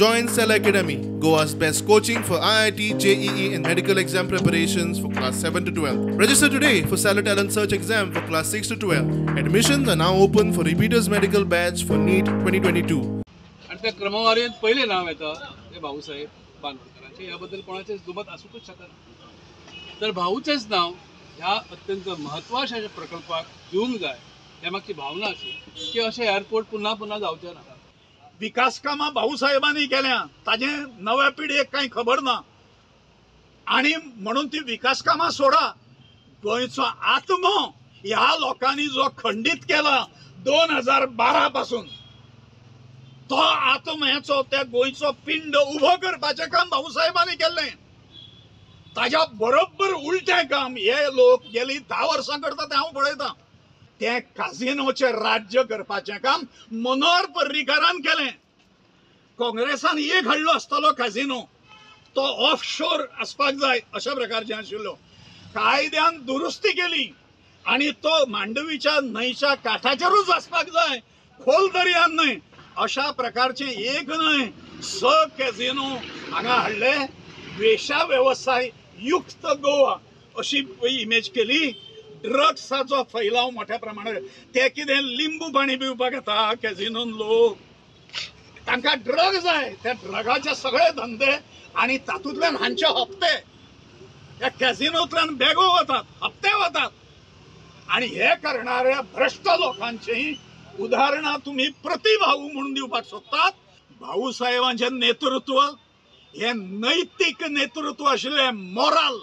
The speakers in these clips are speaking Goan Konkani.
Join Cell Academy, Goa's best coaching for IIT, JEE and medical exam preparations for class 7 to 12. Register today for Stellar Talent Search exam for class 6 to 12. Admissions are now open for repeaters medical batch for NEET 2022. आणि त्या क्रमवारीत पहिले नाव येतं ते भाऊसाहेब बांदोडकरांचे. याबद्दल कोणाचेच दुमत आसूंकच शकना. तर भाऊचेच नाव ह्या अत्यंत महत्वाच्या प्रकल्पाक दिवंक जाय ह्या मागची भावना अशी की अशें एअरपोर्ट पुन्हा पुन्हा जावचें ना. विकास कामां भाऊसाहेबांनी केल्या ताजें नव्या पिढयेक कांय खबर ना आनी म्हणून ती विकास कामां सोडा, गोंयचो आत्मो ह्या लोकांनी जो खंडीत केला 2012 पासून तो आत्म्याचो त्या गोंयचो पिंड उभो करपाचें काम भाऊसाहेबांनी केल्लें. ताज्या बरोबर उलटें काम हे लोक गेली 10 वर्सां करता तें हांव पळयतां. तें काजिनोचें राज्य करपाचें काम मनोहर पर्रीकारान केलें. काँग्रेसान एक हाडलो आसतलो काजिनो, तो ऑफशोर आसपाक जाय अशा प्रकारचें आशिल्लो. कायद्यान दुरुस्ती केली आनी तो मांडवीच्या न्हंयच्या काठाचेरूच आसपाक जाय, खोल दर्यान न्हय अशा प्रकारचें एक न्हय 6 कॅझिनो हांगा हाडले. वेशा वेवसाय युक्त गोवा अशी इमेज केली. ड्रग्साचो फैलाव मोठ्या प्रमाणात, ते कितें लिंबू पाणी पिवपाक येता कॅझिनोन लोक, तांकां ड्रग जाय, त्या ड्रगाचे सगळे धंदे आनी तातूंतल्यान हांचे हप्ते, त्या कॅझिनोंतल्यान बॅगो वतात, हप्ते वतात. आनी हे करणाऱ्या भ्रश्ट लोकांची उदाहरणां तुमी प्रतिभाऊ म्हणून दिवपाक सोदतात. भाऊसाहेबांचें नेतृत्व हे नैतीक नेतृत्व आशिल्लें, मॉरल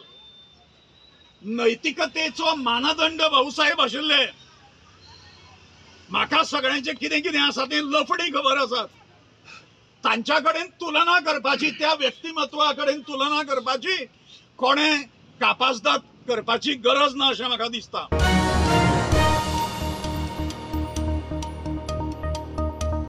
नैतिकतेचो मानदंड भाऊसाहेब आशिल्ले. म्हाका सगळ्यांचे कितें कितें आसा तें लफडी खबर आसात. तांच्या कडेन तुलना करपाची, त्या व्यक्तिमत्वा कडेन तुलना करपाची कोणें कापासदाद करपाची गरज ना अशें म्हाका दिसता.